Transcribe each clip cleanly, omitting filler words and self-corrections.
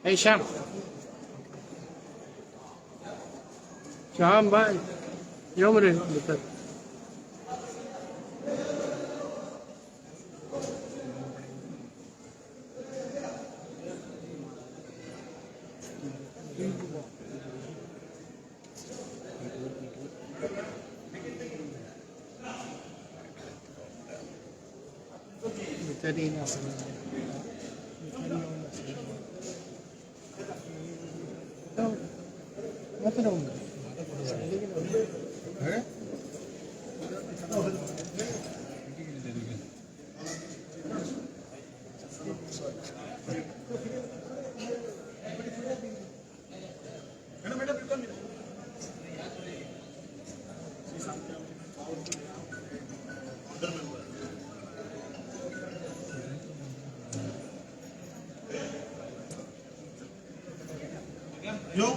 Hey Shyam, Shyam भाई यो मरे भितर. भितर येयना. भितर येवना. मात रावूंक. यो.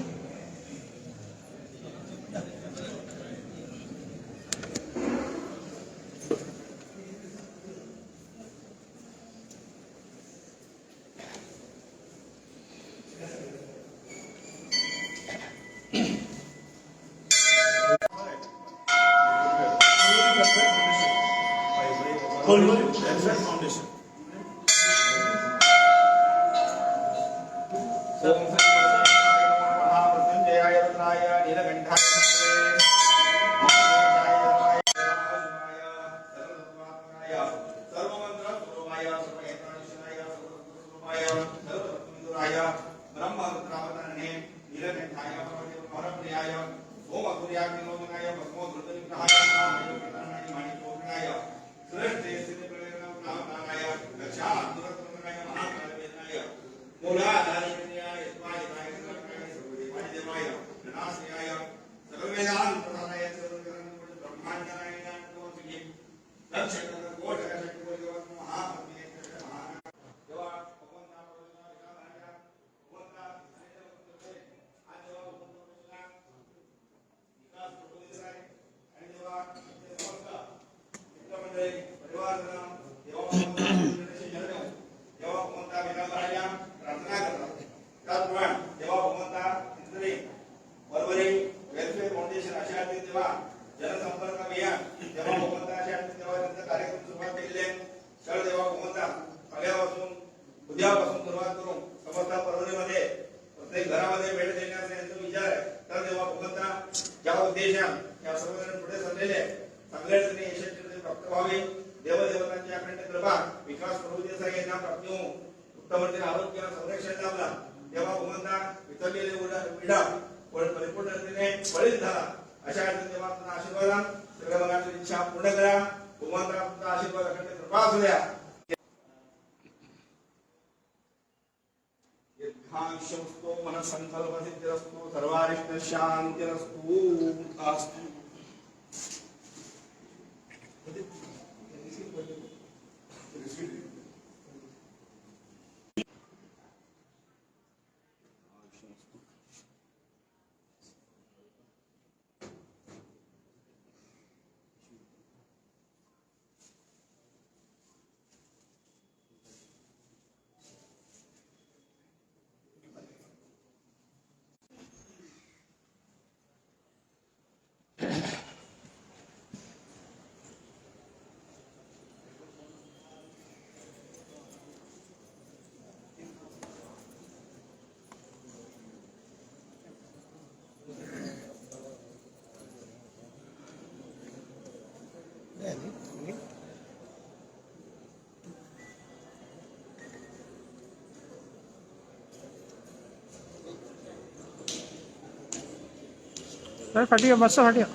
Welfare Foundation. ओम श्री महामृत्युंजयाय रुद्राय नीलकंठाय सर्वमंत्र स्वरूपाय सर्वयंत्राधीशाय सर्वस्वरूपाय सर्वतत्त्वविदुराय ब्रह्मरुद्रावतरणे नीलकंठाय परप्रियाय सोमसूर्याग्निरोधनाय भस्मोद्धृतनिग्रहाय माणिकोग्नाय श्रेष्ठे स्थितिप्रवेदनाय दक्षादुरक्रमणाय महाकालवेदनाय मूलाधारिण्याय स्वाय सर्वदेवाय गणाश्रयाय सर्ववेदान्तप्रधानाय ब्रह्माण्डनाय प्रार्थना करतात. त्याचप्रमाणे देवा भगवंता इंद्रे परवरी वेलफेअर फाउंडेशन अशा अर्थी तेव्हा जनसंपर्क अभियान देवा भगवंता अशा अर्थी तेव्हा त्यांचा कार्यक्रम सुरुवात केलेली आहे. सर देवा भगवंता फाल्यापासून उद्यापासून सुरुवात करून समस्त परवरीमध्ये प्रत्येक घरामध्ये भेट देण्याचा यांचा विचार आहे. तर देवा भगवंता ज्या उद्देशान या सर्वजण पुढे सरलेले आहे, चांगल्या रीतीने यशस्वी प्राप्त व्हावे. देवदेवतांची अखंड कृपा विकास प्रभुदेसाई यांना प्राप्ती होऊन उत्तम रीतीने आरोग्य संरक्षण लाभला. देवा भगवंता वितरलेले विडा परिपूर्ण रीतीने फळीत झाला अशा अर्थी देवा तुमचा आशीर्वाद सगळ्या मनाची इच्छा पूर्ण करा. भगवंता तुमचा आशीर्वाद अखंड कृपा असू द्या. दीर्घायुष्यमस्तु, मनसंकल्प सिद्धिरस्तु, सर्वारिष्ट शांतिरस्तु. अस्तु. फाटी यो, मातसो फाटी यो.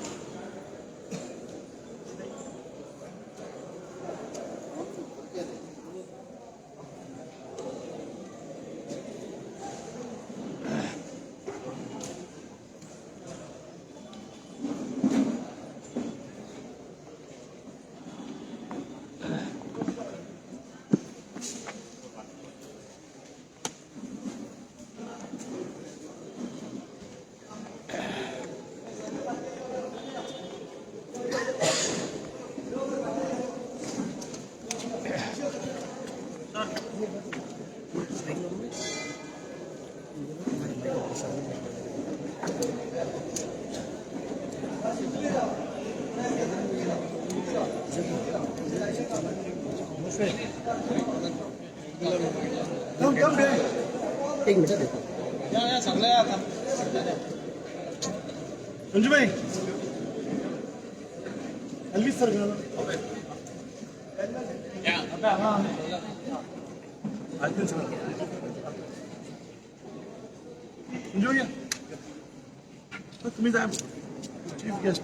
एक मिनिट देतो. संजूभाई, एल्विस सर. संजू भैया, तुम्ही जा, चीफ गेस्ट.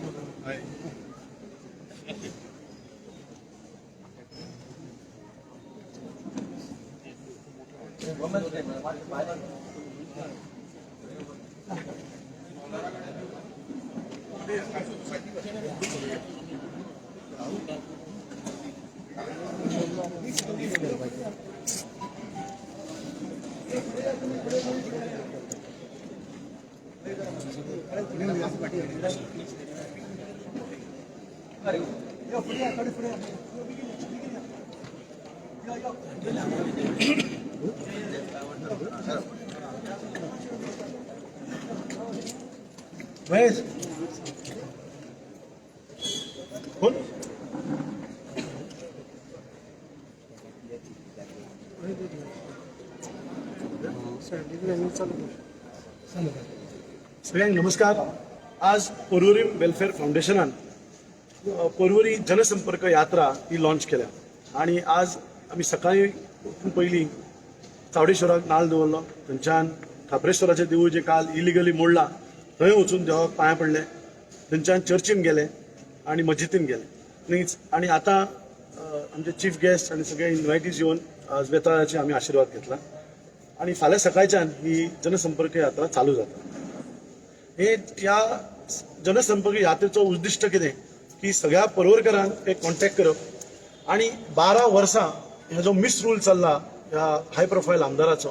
महेश कोण? चालू. सगळ्यांक नमस्कार. आज पर्वरी वेलफेअर फाउंडेशनान पर्वरी जनसंपर्क यात्रा ही लॉन्च केल्या आणि आज आमी सकाळी उठून पयलीं चावडेश्वराक नाल्ल दवरलो. थंयच्यान खाप्रेश्वराचें देवूळ जें काल इलिगली मोडलां थंय वचून देवाक पांया पडले. थंयच्यान चर्चीन गेले आनी मस्जिदीन गेले आनी आतां आमचे चीफ गेस्ट आनी सगळे इन्वायटीज येवन आज वेताळाचे आमी आशिर्वाद घेतला आणि फाल्यां सकाळच्यान ही जनसंपर्क यात्रा चालू जाता. हे ह्या जनसंपर्क यात्रेचो उद्दिश्ट कितें की सगळ्या पर्वरकरांक एक कॉन्टॅक्ट करप आणि 12 वर्सां हे जो मिसरूल चल्ला ह्या हाय प्रोफायल आमदाराचो,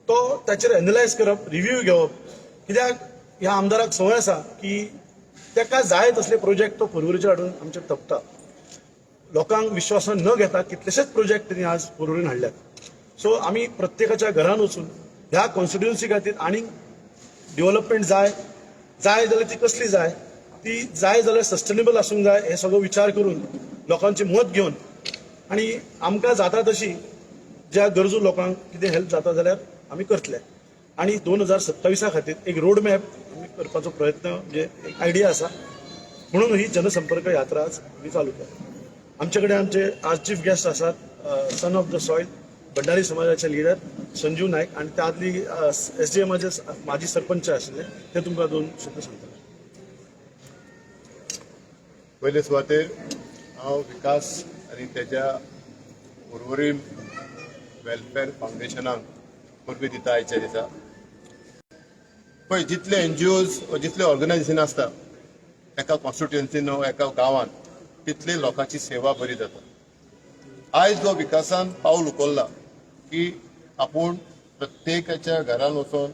तो ताचेर एनलायज करप, रिव्ह्यू घेवप. कित्याक ह्या आमदाराक संवय आसा की ताका जाय तसले प्रोजेक्ट तो पर्वरीचेर हाडून आमचेर थोपता. लोकांक विश्वासान न घेता कितलेशेच प्रोजेक्ट त्यांनी आज पर्वरीन हाडल्यात. सो आमी प्रत्येकाच्या घरान वचून ह्या कॉन्स्टिट्युन्सी खातीर आनीक डेव्हलपमेंट जाय जाय जाल्यार ती कसली जाय, ती जाय जाल्यार सस्टेनेबल आसूंक जाय, हे सगळो विचार करून लोकांचे मत घेवन आनी आमकां जाता तशी ज्या गरजू लोकांक कितें हेल्प जाता जाल्यार आमी करतले. आनी 2027 खातीर एक रोड मॅप आमी करपाचो प्रयत्न, म्हणजे एक आयडिया आसा, म्हणून ही जनसंपर्क यात्रा आज आमी चालू केल्या. आमचे कडेन आमचे आज चीफ गेस्ट आसात, son of the soil, Bhandari समाजाचे लिडर संजीव नायक आणि त्या आदली एसडीएमाचे माजी सरपंच आशिल्ले. ते तुमकां दोन शब्द सांगतले. पयले सुवातेर हांव विकास आनी तेज्या उर्वरीत वेलफेअर फावंडेशनाक परबीं दिता आयच्या दिसा. पळय, जितले एनजीओज, जितले ऑर्गनायझेशन आसता एका कॉन्स्टिट्युएन्सीन, एका गांवांत, तितले लोकांची सेवा बरी जाता. आयज जो विकासान पावल उखल्ला की आपूण प्रत्येकाच्या घरान वचोन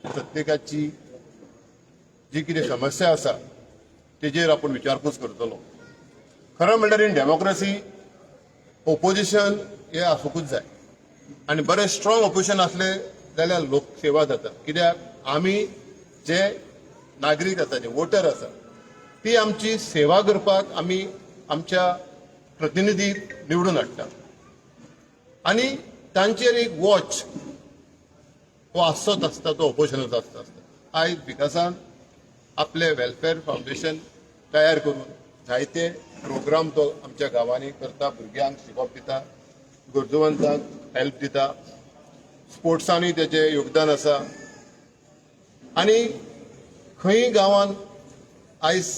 प्रत्येकाची जी कितें समस्या आसा तेजेर आपूण विचारपूस करतलो. खरें म्हणल्यार इन डेमोक्रेसी ओपोजिशन हे आसूंकूच जाय आनी बरें स्ट्रॉंग ओपोजिशन आसलें जाल्यार लोकसेवा जाता. कित्याक आमी जे नागरीक आसा, जे वोटर आसा, ती आमची सेवा करपाक आमी आमच्या प्रतिनिधी निवडून हाडटा आनी तांचेर एक वॉच हो आसचोच आसता, तो ओपोजिशनाचो आसता आसता. आयज विकासान आपले वेलफेअर फावंडेशन तयार करून जायते प्रोग्राम तो आमच्या गांवांनी करता. भुरग्यांक शिकोवप दिता, गरजवंतांक हेल्प दिता, स्पोर्ट्सांनी तेचें योगदान आसा. आनी खंय गांवांत आयज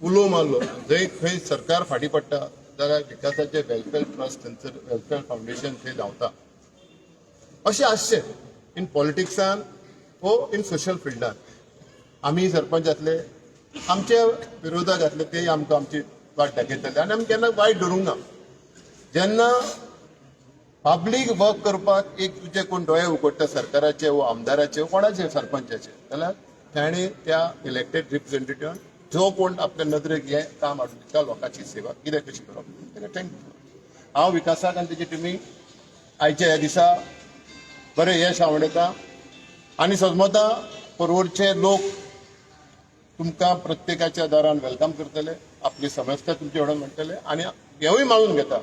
उलो मारलो, जंय खंय सरकार फाटीं पडटा जाल्यार विकासाचे वेलफेअर ट्रस्ट, थंयसर वेलफेअर फावंडेशन थंय धांवता. अशें आसचें इन पॉलिटिक्सान वो इन सोशल फिल्डान. आमी सरपंच आसले, आमचे विरोधक आसले, ते आमकां आमची वाट दाखयताले आनी आमी केन्ना वायट धरूंक ना. जेन्ना पब्लीक वर्क करपाक एक तुजे कोण दोळे उगडटा, सरकाराचे वो आमदाराचे वो कोणाचे, सरपंचाचे, जाल्यार ताणें त्या इलेक्टेड रिप्रेझेंटेटिव्हान जो कोण आपल्या नदरेक हें काम हाडून दिता, लोकांची सेवा कितें कशी करप, ताका thank you. हांव विकासाक आनी तेजे टिमीक आयच्या ह्या दिसा बरें यश आवडटा. आनी सजमता पर्वरचे लोक तुमकां प्रत्येकाच्या दारान welcome करतले, आपली समस्या तुमचे कडेन म्हणटले आनी हेवूय मानून घेता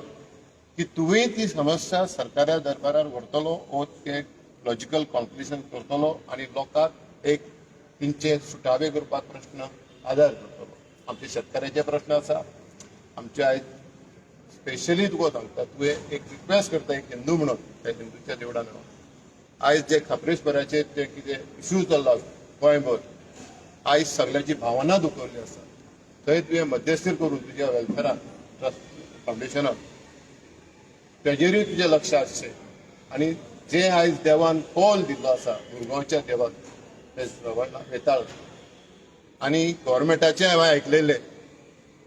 की तुवें ती समस्या सरकारा दरबारार व्हरतलो वो ते लॉजिकल कॉन्क्लुजन करतलो आनी लोकांक एक तेंचे सुटावे करपाक प्रश्न आदार करतलो. आमचे शेतकाराचे प्रश्न आसा. आमचे आयज स्पेशली तुका सांगता, तुवें एक रिक्वेस्ट करता एक हिंदू म्हणून त्या हिंदूच्या देवळान आयज जे खाप्रेश्वराचे ते कितें इश्यू चल्ला गोंयभर, आयज सगळ्याची भावना दुखवल्ली आसा, थंय तुवें मध्यस्थी करून तुज्या वेलफेरान ट्रस्ट फावंडेशनान तेजेरूय तुजें लक्ष आसचें आनी जे आयज देवान कॉल दिल्लो आसा मुरगांवच्या देवाक ते वेताळ आनी गव्हर्मेंटाचें हांवें आयकलेलें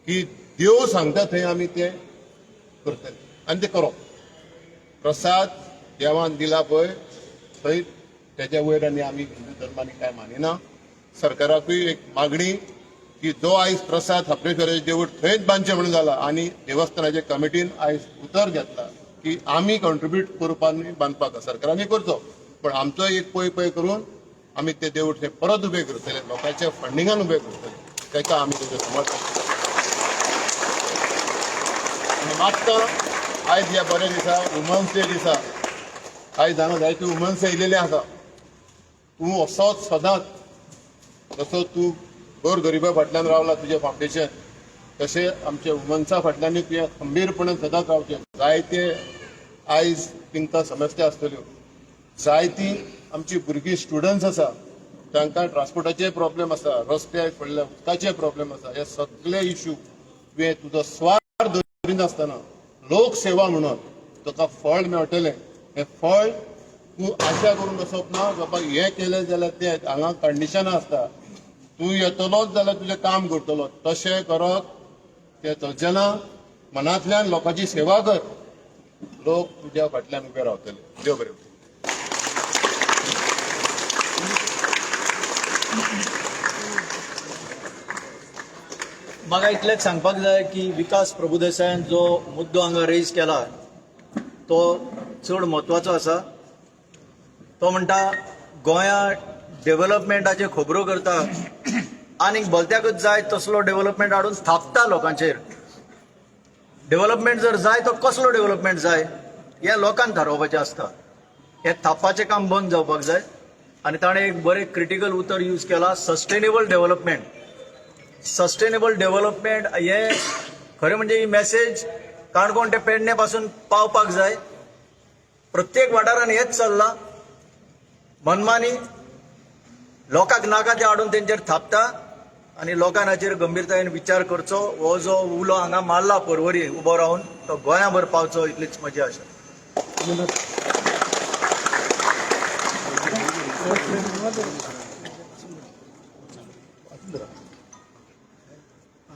की देव सांगता थंय आमी तें करतले आनी तें करप. प्रसाद देवान दिला पळय थंय तेच्या वयर आनी आमी हिंदू धर्मांनी कांय मानिना. सरकाराकूय एक मागणी की जो आयज प्रसाद खाप्रेश्वराचें देवूळ थंयच बांदचें म्हणून जाला आनी देवस्थानाच्या कमिटीन आयज उतर घेतला की आमी कॉन्ट्रिब्यूट करपाक बांदपाक सरकारांनी करचो, पण आमचो एक पय पय करून आमी ते देवूळ थंय परत उबें करतले, लोकांच्या फंडिंगान उबें करतले, ताका आमी तेजें समर्थन करतले. आनी मागता आयज ह्या बऱ्या दिसा, वुमन्स डे दिसा, आयज हांगा जायते वुमन्स येयलेले आसा. तूं असोच सदांच जसो तूं गोर गरिबा फाटल्यान रावला तुजें फावंडेशन, तशें आमच्या वुमन्सा फाटल्यानूय तुवें खंबीरपणान सदांच रावचें. जायते आयज तांकां समस्या आसतल्यो, जायतीं आमची भुरगीं स्टुडंट्स आसा, तांकां ट्रान्सपोर्टाचे प्रॉब्लेम आसा, रस्ते पडल्या उदकाचे प्रॉब्लेम आसा. हे सगळे इश्यू तुवें तुजो स्वार्थ दवरिनासतना लोकसेवा म्हणून तुका फळ मेळटलें. हें फळ तूं आशा करून बसप ना बाबा हें केलें जाल्यार तें हांगा कंडिशनां आसता, तूं येतलोच जाल्यार तुजें काम करतलो, तशें करप तें चलचें ना. मनांतल्यान लोकांची सेवा कर, लोक तुज्या फाटल्यान उबे रावतले. देव बरें करूं. म्हाका इतलेंच सांगपाक जाय की विकास प्रभुदेसायान जो मुद्दो हांगा रेज केला तो चड म्हत्वाचो आसा. तो म्हणटा गोंया डेव्हलपमेंटाच्यो खबरो करता आनीक भलत्याकच जाय तसलो डेव्हलपमेंट हाडून थापता लोकांचेर. डेव्हलपमेंट जर जाय तो कसलो डेव्हलपमेंट जाय हें लोकांक थारोवपाचें आसता. हें थापपाचें काम बंद जावपाक जाय. आनी ताणें एक बरें क्रिटिकल उतर यूज केला, सस्टेनेबल डेव्हलपमेंट. सस्टेनेबल डेव्हलपमेंट हे खरें म्हणजे ही मॅसेज काणकोण ते पेडणे पासून पावपाक जाय. प्रत्येक वाठारान हेच चल्लां, मनमानी लोकांक नाका ते हाडून तेंचेर थापता आनी लोकान हाचेर गंभीरतायेन विचार करचो. हो जो उलो हांगा मारला पर्वरी उबो रावन तो गोंयाभर पावचो इतलीच म्हजी आशा.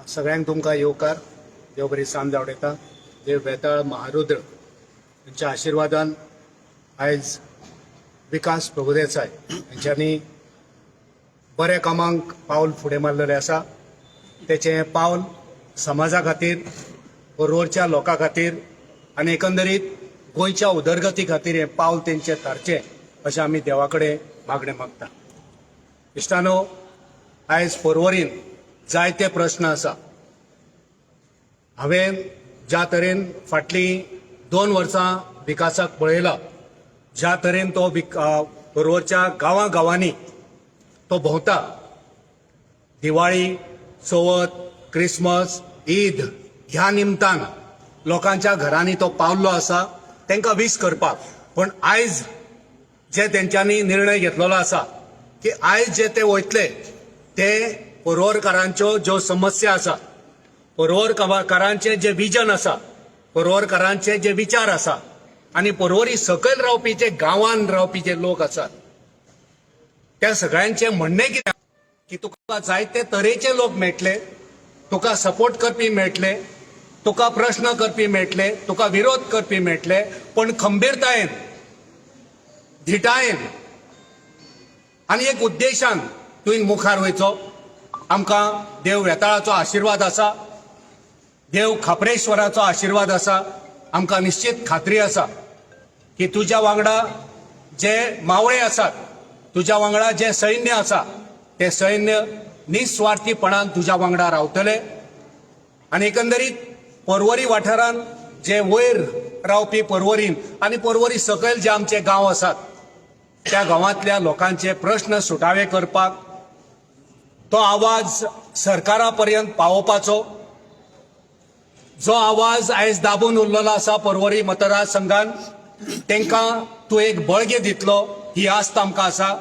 सगळ्यांक तुमकां येवकार. देव बरी सांज आवडयता. देव बेताळ महारुद्र यांच्या आशिर्वादान आयज विकास प्रभुदेसाय यांच्यांनी बऱ्या कामांक पावल फुडें मारलेलें आसा. तेचें पावल समाजा खातीर, पर्वरच्या लोकां खातीर आनी एकंदरीत गोंयच्या उदरगती खातीर हें पावल तेंचें थारचें अशें आमी देवा कडेन मागणें मागता. इश्टानो, आयज पर्वरीन जायते प्रश्न आसा. हांवें ज्या तरेन फाटलीं 2 वर्सां विकासाक पळयला, ज्या तरेन तो पर्वरच्या गांवां गांवांनी तो भोंवता, दिवाळी, चवथ, क्रिसमस, ईद ह्या निमतान लोकांच्या घरांनी तो पावल्लो आसा तांकां वीस करपाक. पण आयज जे तेंच्यांनी निर्णय घेतलेलो आसा की आयज जे ते वयतले ते पर्वरकारांच्यो ज्यो समस्या आसा, पर्वरकारांचे जे विजन आसा, पर्वरकारांचे जे विचार आसा आनी पर्वरी सकयल रावपी जे गांवान रावपी जे लोक आसात त्या सगळ्यांचें म्हणणें कितें की तुका जायते तरेचे लोक मेळटले, तुका सपोर्ट करपी मेळटले, तुका प्रश्न करपी मेळटले, तुका विरोध करपी मेळटले, पण खंबीरतायेन, धिटायेन आनी एक उद्देशान तुवें मुखार वयचो. आमकां देव वेताळाचो आशिर्वाद आसा, देव खाप्रेश्वराचो आशिर्वाद आसा. आमकां निश्चित खात्री आसा की तुज्या वांगडा जे मावळे आसात तुज्या वांगडा जें सैन्य आसा तें सैन्य निस्वार्थीपणान तुज्या वांगडा रावतले. आनी एकंदरीत पर्वरी वाठारान जे वयर रावपी पर्वरीन आनी पर्वरी सकयल जे आमचे गांव आसात त्या गांवांतल्या लोकांचे प्रश्न सुटावे करपाक, तो आवाज सरकारा पर्यंत पावोवपाचो, जो आवाज आयज दाबून उरलेलो आसा पर्वरी मतदारसंघान, तांकां तूं एक बळगें दितलो ही आस्त आमकां आसा.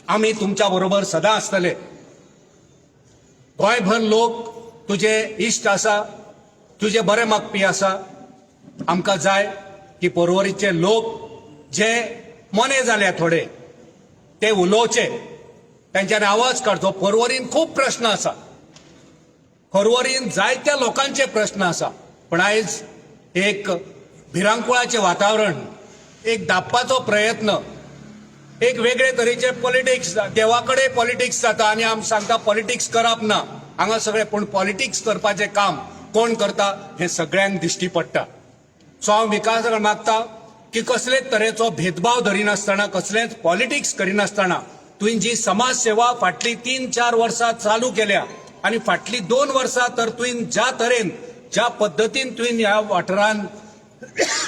आमी तुमच्या बरोबर सदां आसतले. गोंयभर लोक तुजे इश्ट आसा, तुजे बरे मागपी आसा. आमकां जाय की पर्वरीचे लोक जे मोने जाल्या थोडे ते उलोवचे, तेंच्यांनी आवाज काडचो. पर्वरीन खूब प्रश्न आसा, पर्वरीन जायत्या लोकांचे प्रश्न आसा, पण आयज एक भिरांकुळाचें वातावरण, एक दाबपाचो प्रयत्न, एक वेगळे तरेचे पॉलिटिक्स, देवा कडेन पॉलिटिक्स जाता आनी आमी सांगता पॉलिटिक्स करप ना हांगा सगळे, पूण पॉलिटिक्स करपाचें काम कोण करता हें सगळ्यांक दिश्टी पडटा. सो हांव विकासा मागता की कसलेच तरेचो भेदभाव धरिनासतना, कसलेंच पॉलिटिक्स करिनासतना तुवें जी समाज सेवा फाटली 3-4 वर्सां चालू केल्या आनी फाटली 2 वर्सां तर तुवें ज्या तरेन, ज्या पद्दतीन तुवें ह्या वाठारान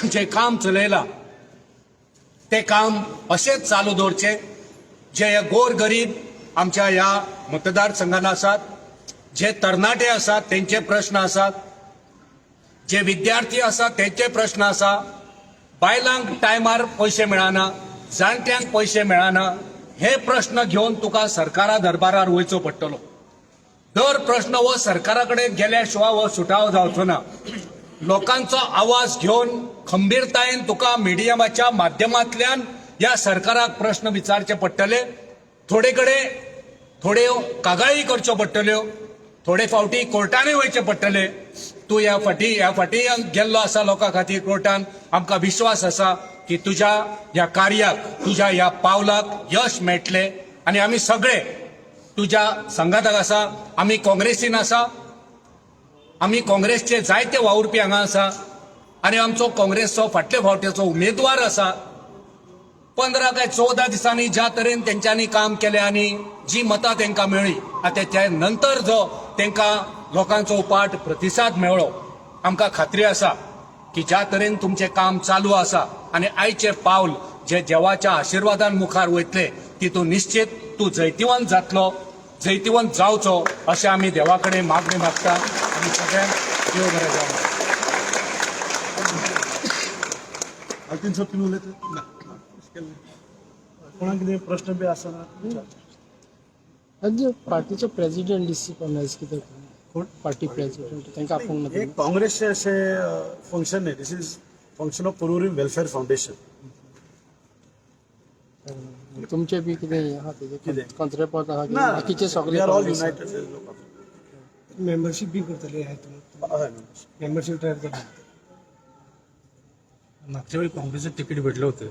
जें काम चलयलां तें काम अशेंच चालू दवरचें. जे हे गोर गरीब आमच्या ह्या मतदारसंघान आसात, जे तरणाटे आसात तेंचे प्रश्न आसात, जे विद्यार्थी आसात तेंचे प्रश्न आसा, बायलांक टायमार पयशे मेळना, जाणट्यांक पयशे मेळना, हे प्रश्न घेवन तुका सरकारा दरबारार वयचो पडटलो. दर प्रश्न हो सरकारा कडेन गेल्या शिवाय हो सुटावो जावचो ना. लोकांचो आवाज घेवन खंबीरतायेन तुका मिडियमाच्या माध्यमांतल्यान ह्या सरकाराक प्रश्न विचारचे पडटले. थोडे कडेन थोड्यो कागाळी करच्यो पडटल्यो, थोडे फावटी कोर्टानूय वयचे पडटले. तूं ह्या फाटी गेल्लो आसा लोकां खातीर कोर्टान. आमकां विश्वास आसा की तुज्या ह्या कार्याक, तुज्या ह्या पावलाक यश मेळटलें आनी आमी सगळे तुज्या संगाताक आसा. आमी काँग्रेसीन आसा, आमी काँग्रेसचे जायते वावुरपी हांगा आसा आनी आमचो काँग्रेसचो फाटले फावटीचो उमेदवार आसा. 15 काय 14 दिसांनी ज्या तरेन तेंच्यांनी काम केलें आनी जी मतां तेंकां मेळ्ळी, आतां त्या नंतर जो तेंकां लोकांचो उपाट प्रतिसाद मेळ्ळो, आमकां खात्री आसा की ज्या तरेन तुमचें काम चालू आसा आनी आयचें पावल जे देवाच्या आशिर्वादान मुखार वयतले तितून निश्चित तूं जैतिवंत जातलो, जैतिवंत जावचो अशें आमी देवा कडेन मागणी मागता आनी सगळ्यांक देव बरें जावं. आल्तीन साहेब, तुमी उलयता? कोणाक कितें प्रश्न बी आसा ना? आज पार्टीचो प्रेसिडेंट दिश्टी पडना आयज कित्याक? कोण? पार्टी प्रेसिडेंट तांकां आपोवंक हे ना. काँग्रेसचे अशें फंक्शन न्ही, this is function of Porvorim Welfare Foundation. तुमचे बी कितें हें आहा तेजें? कितें? कंत्रेपद आहा? ना. बाकीचे सगळे we are all Congress. United. Membership बी करतले हे तुमी? हय. मेंबरशीप ड्रायव्ह करतले. मागच्या वेळी काँग्रेसचं तिकीट भेटलं होतं,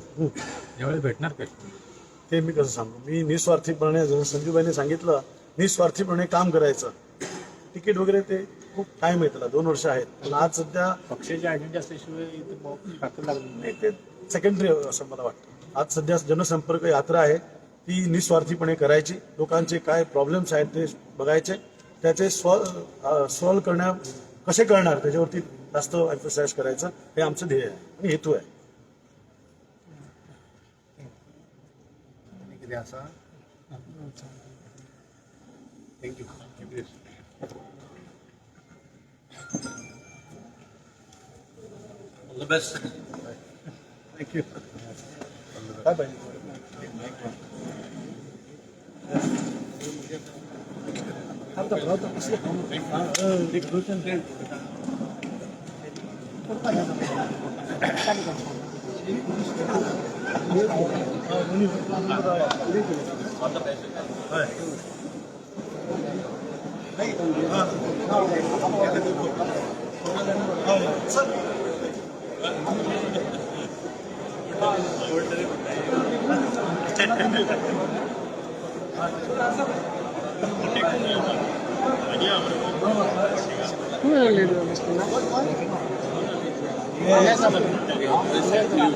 यावेळी भेटणार काय? ते मी कसं सांगू? मी निस्वार्थीपणे, जसं संजूबाईंनी सांगितलं, निस्वार्थीपणे काम करायचं. तिकीट वगैरे ते खूप टाइम आहे त्याला, 2 वर्ष आहेत. पण आज सध्या पक्षाची आयडेंटिटी असल्याशिवाय इथं ताकद लागली. नाही, ते सेकंडरी असं मला वाटतं. आज सध्या जनसंपर्क यात्रा आहे, ती निस्वार्थीपणे करायची. लोकांचे काय प्रॉब्लेम्स आहेत ते बघायचे, त्याचे सॉल्व्ह करण्या कसे करणार त्याच्यावरती जास्त एम्फसाइज करायचं, हे आमचं ध्येय आहे आणि हेतू आहे. किती असा. Thank you. All the best. Thank you. काय पाहिजे?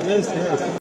Yes.